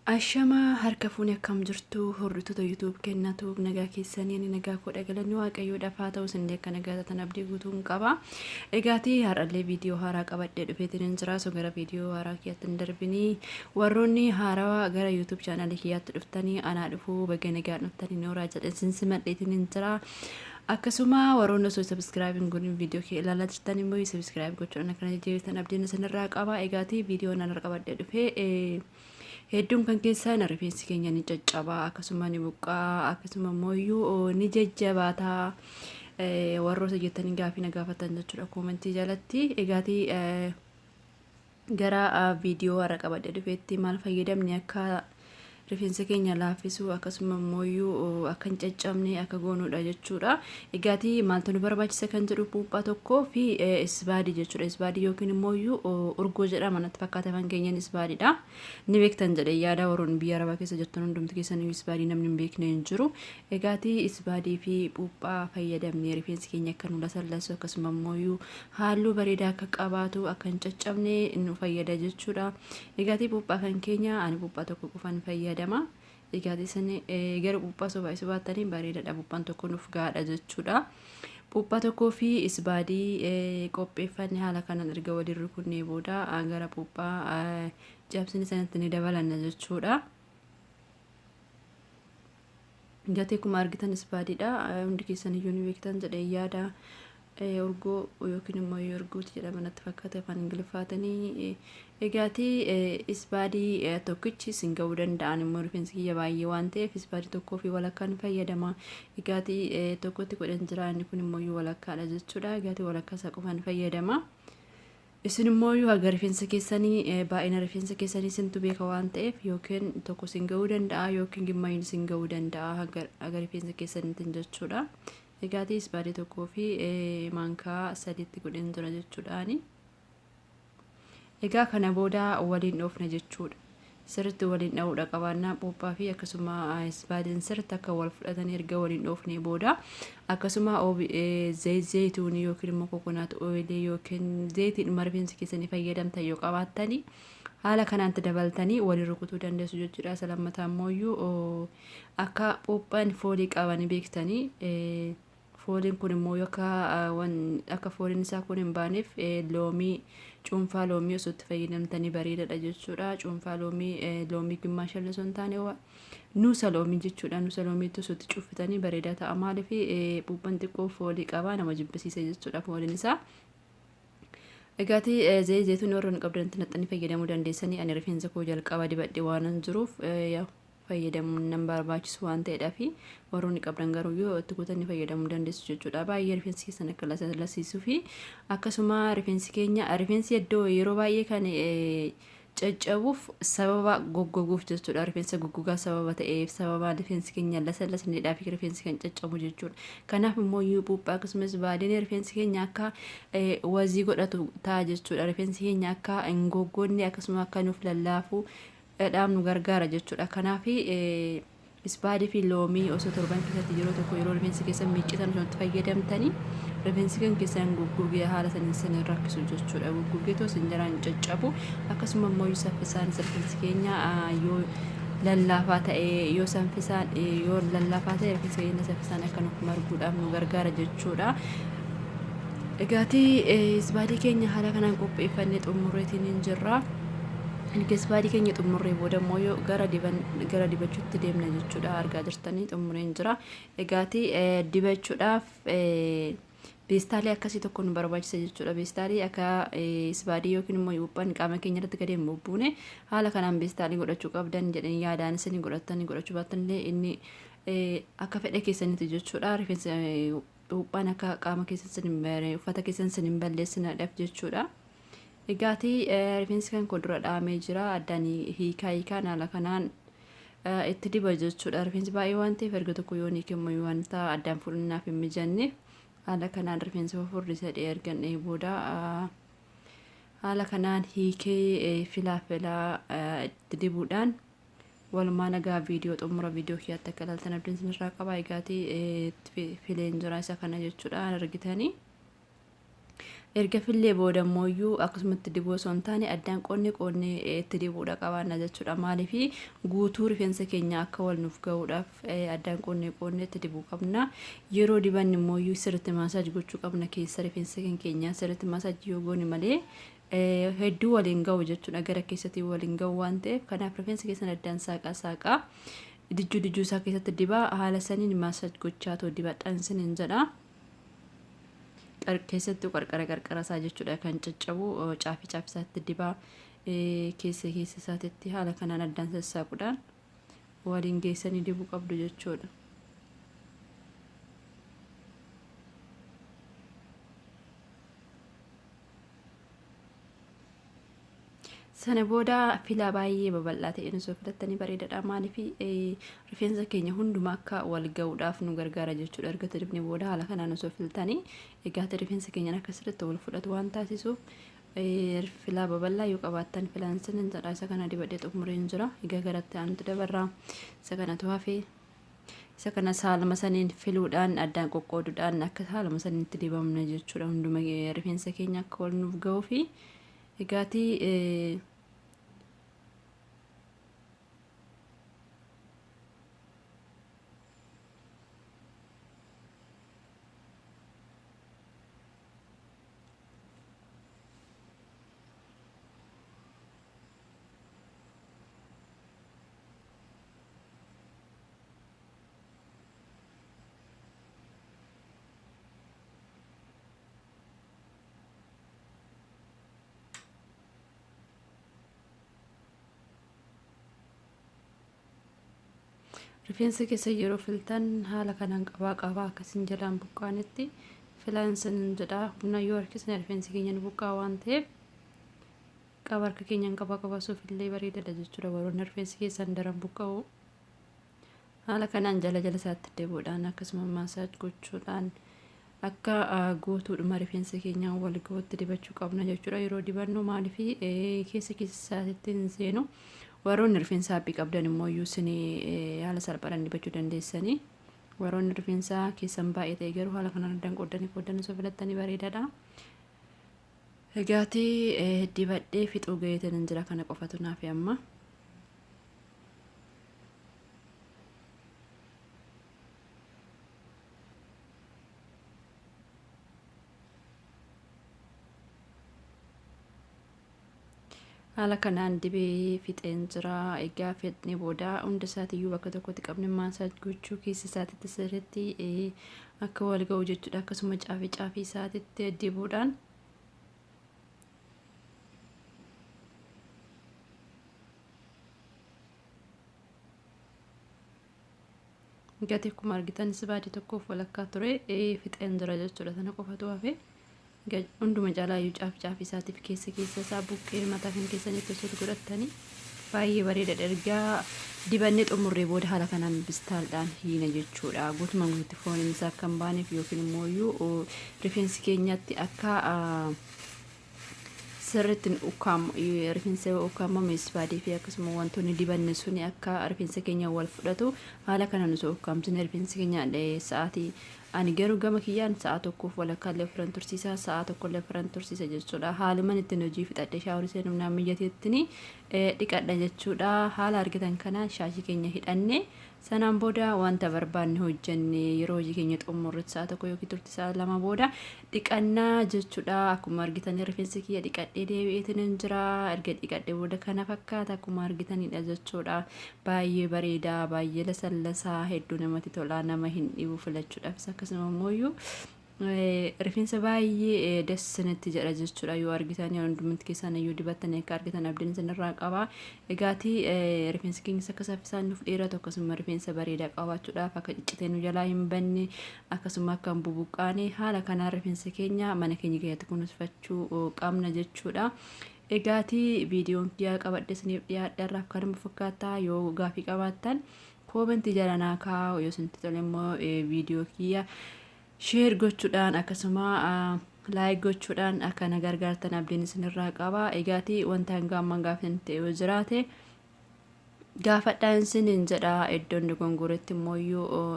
Ashamaa harka fuuni, akkam jirtu hordoftoota YouTube kennatu? Nagaa keessanii? Ani nagaa koodha, galanni Waaqayyoodhaaf haa ta'u. Isin akka nagaa taatan abdii guutuun qaba. Egaatii har'allee viidiyoo haaraa qabadhee dhufeetiin hin jira. So gara viidiyoo haaraa kiyyaatti hin darbinii, warroonni haarawaa gara YouTube chaanalii kiyyaatti dhuftanii, anaa dhufuu, baga nagaa dhuftanii, nooraa jedhan sin simadheetiin hin jira. Akkasuma warroonni osoo subscribe hin godhin viidiyoo kee ilaalaa jirtan immoo subscribe gochuudhaan akkana jajjabeessan abdiin isinirraa qaba. Egaatii viidiyoon an qabadhee dhufee, hedduun kan keessaan rifeensi keenya ni caccabaa, akkasuma ni buqqaa, akkasuma immoo ni jajjabaataa warroota jettanii gaafii na gaafatan jechuudha koomentii jalatti. Egaatii gara viidiyoo har'a qabadhee dhufeetti, maal fayyadamne akka rifeensa keenya laaffisuu, akkasuma immoo akka hin caccabne akka goonuudha jechuudha. Egaatii maaltu nu barbaachisa kan jedhu, puuphaa tokkoo fi isbaadii jechuudha. Isbaadii yookiin immoo urgoo jedhama natti fakkaata, afaan keenyan isbaadiidha. Ni beektan jedhee yaada, warroonni biyya arabaa keessa jirtan hundumti keessan isbaadii namni hin beekne hin jiru. Egaatii isbaadii fi puuphaa fayyadamnee rifeensi keenya akka nu lasallasu, akkasuma immoo halluu bareedaa akka qabaatu, akka hin caccabne nu fayyada jechuudha. Egaatii puuphaa kan keenya ani puuphaa tokko qofan fayyadama. Egaatii isin gara puuphaa sobaa isa baattanii bareedaadha. Puuphaan tokko nuuf gahaadha jechuudha. Puuphaa tokkoo fi isbaadii qopheeffanne haala kanaan erga waliin rukunnee booda gara puuphaa cabsine sanatti ni dabalanna jechuudha. Gatii akkuma argitan isbaadiidha. Hundi keessan iyyuu ni beektan jedhee yaada. Urgoo yookiin immoo urguuti jedhama natti fakkaate afaan Ingiliffaatanii. Egaatii isbaadii tokkichi isin ga'uu danda'an immoo rifeensi kiyya baay'ee waan ta'eef isbaadii tokkoo fi walakkaan fayyadama. Egaatii tokkotti godhan jira, inni kun immoo walakkaadha jechuudha. Egaatii walakkaa isaa qofaan fayyadama. Isin immoo haga rifeensa keessanii, baay'ina rifeensa keessanii isintu beeka waan ta'eef, yookiin tokko isin ga'uu danda'a yookiin gimmaayini isin ga'uu danda'a haga rifeensa keessaniitiin jechuudha. Egaatii isbaadii tokkoo fi maankaa sadiitti godheen jira jechuudhaani. Egaa kana booda waliin dhoofna jechuudha. Sirriitti waliin dha'uudha qabaannaa, puuphaa fi akkasuma isbaadiin sirriitti akka wal fudhatanii erga waliin dhoofnee booda, akkasuma zayituunii yookiin immoo coconut oilii yookiin zayitiidhuma rifeensa keessanii fayyadamtan yoo qabaattanii, haala kanaatti dabaltanii waliin rukutuu dandeessu jechuudha. Isa lammataa immoo akka puuphaan foolii qabanii beektanii, fooliin kun immoo akka fooliin isaa kun hin baaneef loomii, cuunfaa loomii osoo itti fayyadamtanii bareedaadha jechuudha. Cuunfaa loomii, loomii gimmaasha osoo hin taane nuusa loomii jechuudha. Nuusa loomiitti osoo itti cuuffitanii bareedaa ta'a. Maaliif, puuphaan xiqqoo foolii qaba, nama jibbisiisa jechuudha fooliin isaa. Egaatii zayituun warra hin qabdan itti naqxanii fayyadamuu dandeessanii. Ani rifeensa koo jalqaba dibadhe waan jiruuf fayyadamuun nan barbaachisu waan ta'eedhaa fi warroonni qabdan garuu yoo itti kutanni fayyadamuu dandeessu jechuudha. Baay'ee rifeensi keessan akka lasiisuu fi akkasuma rifeensi keenya, rifeensi iddoo yeroo baay'ee kan caccabuuf sababa goggoguuf jechuudha. Rifeensa goggogaa sababa ta'eef, sababa rifeensi keenya lasallasneedhaa fi rifeensi kan caccabu jechuudha. Kanaaf immoo iyyuu puuphaa akkasumas baadiyyaa rifeensi keenya akka wazii godhatu ta'a jechuudha. Rifeensi keenya akka hin goggogne, akkasuma akka nuuf lallaafu dhaam nu gargaara jechuudha. Kanaaf isbaadii fi loomii osoo torban keessatti yeroo tokko yeroo rifeensi keessan miiccitan osoo itti fayyadamtanii, rifeensi kan keessan goggogee haala saniin isin rakkisu jechuudha. Goggogee too isin jalaan caccabu. Akkasuma immoo saffisaan rifeensi keenya yoo lallaafaa ta'e, yoo saffisaan yoo lallaafaa ta'e, rifeensi keenya saffisaan akka nuuf marguudhaaf nu gargaara jechuudha. Egaatii isbaadii keenya haala kanaan qopheeffannee xumurreetiin hin jirra. Erga isbaadii keenya xumurree booda immoo yoo gara dibachuutti deemna jechuudha. Argaa jirtanii, xumureen jira. Egaatii dibachuudhaaf peestaalii akkasii tokko nu barbaachisa jechuudha. Peestaalii akka isbaadii yookiin immoo puuphaan qaama keenya irratti gadi hin bubbuune haala kanaan peestaalii godhachuu qabdan jedhanii yaadaan, isin godhattanii godhachuu baattanillee inni akka fedha keessanitti jechuudha. Rifeensa puuphaan akka qaama keessan, uffata keessan isin hin balleessinaadhaaf jechuudha. Egaatii rifeensi kan koo dura dhahamee jira. Addaan hiikaa hiikaan haala kanaan itti diba jechuudha. Rifeensi baay'ee waan ta'eef erga tokko yoo ni kennu wanta addaan fudhannaaf hin mijanneef, haala kanaan rifeensa fufurdi sadii erga dhahee booda haala kanaan hiikee filaa filaa itti dibuudhaan walumaa nagaa viidiyoo xumura viidiyoo kiyyaatti akka ilaaltan abdiin isinirraa qaba. Egaatii fileen jira isa kana jechuudha argitanii. Erga fillee booda immoo akkasumatti dibuu osoo hin taane addaan qoonnee qoonnee itti dibuudha qabaanna jechuudha. Maaliif guutuu rifeensa keenya akka wal nuuf gahuudhaaf addaan qoonnee qoonnee itti dibuu qabna. Yeroo dibanni immoo sirriitti massage gochuu qabna. Keessa rifeensa keenyaa sirriitti massage yoo goone malee hedduu waliin gahu jechuudha. Gara keessatti waliin gahu waan ta'eef, kanaaf rifeensa keessan addaan saaqaa saaqaa dijjuu dijjuu isaa keessatti dibaa, haala saniin massage gochaa too dibadhaan siniin jedha. Keessattuu qarqara qarqara isaa jechuudha kan caccabu, caafii caafii isaatti dibaa, keessa keessa isaatitti haala kanaan addaan sassaaquudhaan waliin geessanii dibuu qabdu jechuudha. Sana booda filaa baay'ee babal'aa ta'e osoo filattanii bareedaadha. Maaliif rifeensa keenya hundumaa akka wal ga'uudhaaf nu gargaara jechuudha. Erga dibnee booda haala kanaan osoo filtanii, egaa rifeensa keenyaan akka sirriitti wal fudhatu waan taasisuuf filaa babal'aa yoo qabaattan filaan sinin jedha. Isa kana dibadhee xumureen jira. Egaa garatti aanutti dabarraa. Isa kanatu hafee, isa kana haaluma saniin filuudhaan addaan qoqqooduudhaan akka haaluma saniin itti dibamna jechuudha. Hunduma rifeensa keenya akka wal nuuf ga'uu fi egaatii rifeensa keessa yeroo filtan haala kanaan qabaa qabaa akkasiin jalaan buqqaanetti filaan sinin jedha. Humna yoo harkisne rifeensi keenya nu buqqaa waan ta'eef, qaba harka keenyaan qabaa qabaasuuf illee bareedaadha jechuudha. Warroonni rifeensi keessan daran buqqa'u haala kanaan jala jala isaatti dibuudhaan akkasuma massage gochuudhaan akka guutuudhuma rifeensa keenyaan wal ga'utti dibachuu qabna jechuudha. Yeroo dibannu maaliif keessa keessa isaatitti hin seenu. Warroonni rifeensa haphii qabdan immoo iyyuu isin haala salphaadhaan dibachuu dandeessanii. Warroonni rifeensa keessan baay'ee ta'e garuu haala kanaan addaan qoodanii qoodanii osoo filattanii bareedaadha. Egaatii dibadhee fixuu gaheetan jira, kana qofatu naaf amma. Haala kanaan dibee fixeen jira. Egaa fixnee booda hunda isaatiiyyuu bakka tokkotti qabne massage gochuu, keessa isaatitti sirriitti akka wal ga'u jechuudha. Akkasuma caafii caafii isaatitti dibuudhaan gati akkuma argitan sibaadii tokkoof walakkaa ture fixeen jira jechuudha. Sana qofatu hafe. Hunduma caalaayyuu caaf caafii isaatiif keessa keessa isaa buqqee mataa kan keessanitti osoo godhattanii baay'ee bareedaadha. Ergaa dibannee xumurree booda haala kanaan bistaaldhaan hiina jechuudha. Guutumaan guututti fooniin isaa akka hin baaneef yookiin immoo rifeensi keenyatti akka sirriitti ukkaam, rifeensa ukkaamame isbaadii fi akkasuma wantoonni dibanne suni akka rifeensa keenya wal fudhatu haala kanaan osoo ukkaamsine rifeensi keenya sa'aatii, ani garuu gama kiyyaan sa'a tokkoof walakkaa illee ofirran tursiisa, sa'a tokko illee ofirran tursiisa jechuudha. Haaluman ittiin hojii fixadhe shower seenuuf naan mijateettini dhiqadha jechuudha. Haala argitan kanaan shaashii keenya hidhanne, sanaan booda wanta barbaanne hojjenne, yeroo hojii keenya xumurretti sa'a 1 yookiin turtii sa'a 2 booda dhiqannaa jechuudha. Akkuma argitan rifeensi kiyya dhiqadhee deebi'eetiin hin jira. Erga dhiqadhee booda kana fakkaata, akkuma argitanidha jechuudha. Baay'ee bareedaa, baay'ee lasallasaa, hedduu namatti tola, nama hin dhibu filachuudhaafis. Akkasuma immoo rifeensa baay'ee dassinatti jedha jechuudha. Yoo argitan, hundumti keessan iyyuu dibattanii akka argitan abdiin isinirraa qaba. Egaatii rifeensi keenyas akka saffisaan nuuf dheeratu, akkasuma rifeensa bareedaa qabaachuudhaaf akka ciccitee nu jalaa hin banne, akkasuma akka hin bubuqqaane haala kanaan rifeensa keenya mana keenya keessatti kunuunfachuu qabna jechuudha. Egaatii viidiyoon kiyyaa qabadhe isiniif dhiyaadhe irraaf kanuma fakkaata. Yoo gaafii qabaattan comment jala naa kaa'u. Yoo isinitti tole immoo viidiyoo kiyya share gochuudhaan akkasuma like gochuudhaan akka na gargaartan abdiin isinirraa qaba. Egaatii wanta hanga ammaa gaafii ta'e yoo jiraate Gaafadhaa isiniin jedha. Iddoon dogongoretti immoo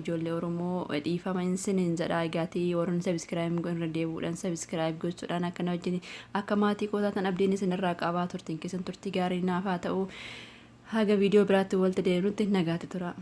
ijoollee Oromoo dhiifama isiniin jedha. Egaatii warroonni subscribe irra deebi'uudhaan subscribe gochuudhaan akkana wajjin akka maatii koo taatan abdiin isinirraa qabaa. Turtiin keessan turtii gaarii naaf haa ta'u. Haga viidiyoo biraatti walitti deebinutti nagaatti tura.